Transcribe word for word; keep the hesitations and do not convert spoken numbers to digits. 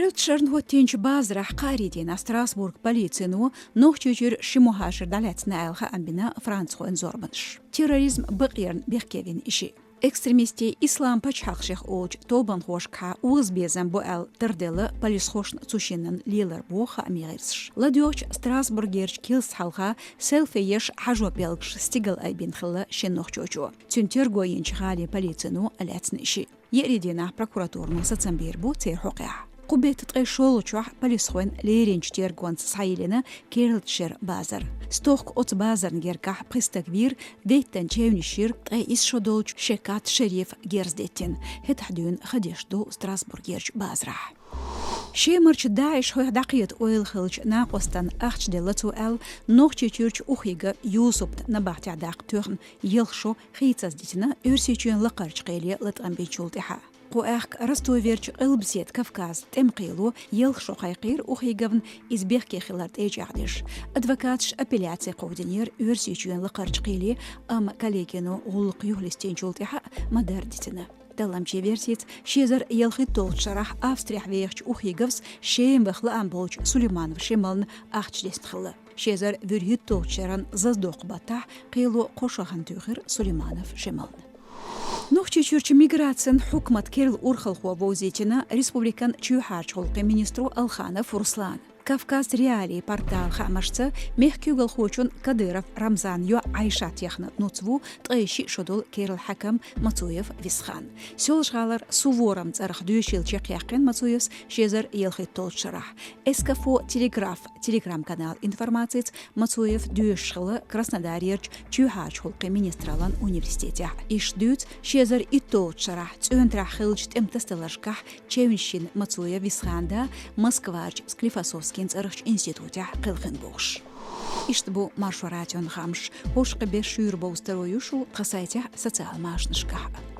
Кхойтта шеран хӀоттийначу базарахь кхаарий дийнахь Страсбург полицино Нохчийчуьра ши мухӀажар дӀалаьцна аьлла хаам бина францхойн зорбанаш. Терроризм бакъонна бехке вина и шиъ. Экстремистийн Ислам пачхьалкх шех олучу тобанхошкахьа озабезам бу аьлла тарделла полисхошна цу шиннан лелар боху хаамийн гӀирсаша. ЛадоьгӀучу Страсбургерчу килсахь хьалха селфи еш хьажо-пӀелгаш стигала айбина хилла шен нохчочо. Цуьнан терго йинчу гӀалин полицино лаьцна и шиъ. Еарин дийнахь прокуратуро сацам бийр бу церан хьокъехь. Кху беттан ткъе шолгӀачохь полисхойн леринчу тергонца схьайиллина керлачу шеран базар. Стохка оцу базарна гергахь пхи стаг вийра, дейттана чевнаш йира, ткъе исс шо долчу шен кат Шерифа герз деттина. ХӀетахь дуьйна хан деш ду Страсбургерчу базарахь. Шемарчу ДАИШ хьоьх дӀакхета ойла хиллачу накъостана ахча делла цо аьлла, Нохчийчуьрчу Ухигов Юсупта набахтехь даккха тоьхна ялх шо хийцаза дитина, Оьрсийчоьнан лакхарчу кхеле латкъам бинчул тӀаьхьа. Кху аьхка Ростоверчу Къилбаседа Кавказан тӀеман кхело ялх шо кхайкхийра Ухиговна, иза бехке хилар тӀе чӀагӀдеш. Адвокаташа апелляци кховдийнера Оьрсийчоьнан лакхарчу кхеле, амма коллегино гӀуллакх юхалистинчул тӀаьхьа ма-дарра дитина. Талламчийн версица, ши эзар ялхитталгӀачу шарахь Австрехь вехачу Ухиговс Шема ваха лаам болчу Сулейманов Шемална ахча десна хилла. Ши эзар вуьрхӀитталгӀачу шеран зазадоккху баттахь кхело кхо шо хан туьйхира Сулейманов Шемална. Нохчийчуьрчу миграцин хьукматан керла урхалхо вовзийтина республикан чоьхьарчу гӀуллакхийн министро Алханов Руслана. Кавказ.Реалии порталан хаамашца, мехкан куьйгалхочун Кадыров Рамзанан йоӀ Ӏайшат яхна нуц ву ткъе шиъ шо долу керла хьаькам Мацуев Висхан. Соьлжа-ГӀалара Суворовн цӀарах доьшийла чекхъяьккхина Мацуевс ши эзар ялхитталгӀачу шарахь. Эскафо Телеграф телеграм-каналан информацица, Мацуев доьшуш хилла Краснодарерчу чоьхьарчу гӀуллакхийн министраллин университетехь. Иштта дуьйцу ши эзар итталгӀачу шарахь ЦӀоьнтарахь хиллачу тӀеман тасадаларшкахь чевнаш йина Мацуев Висхана да Москварчу Склифосовскийн цӀарахчу институтехь кхелхина бохуш. Иштта бу Маршо радион хаамаш. ХӀорш кхин беш шуьйра бовза таро ю шу тхан сайтехь а, социалан машанашкахь а.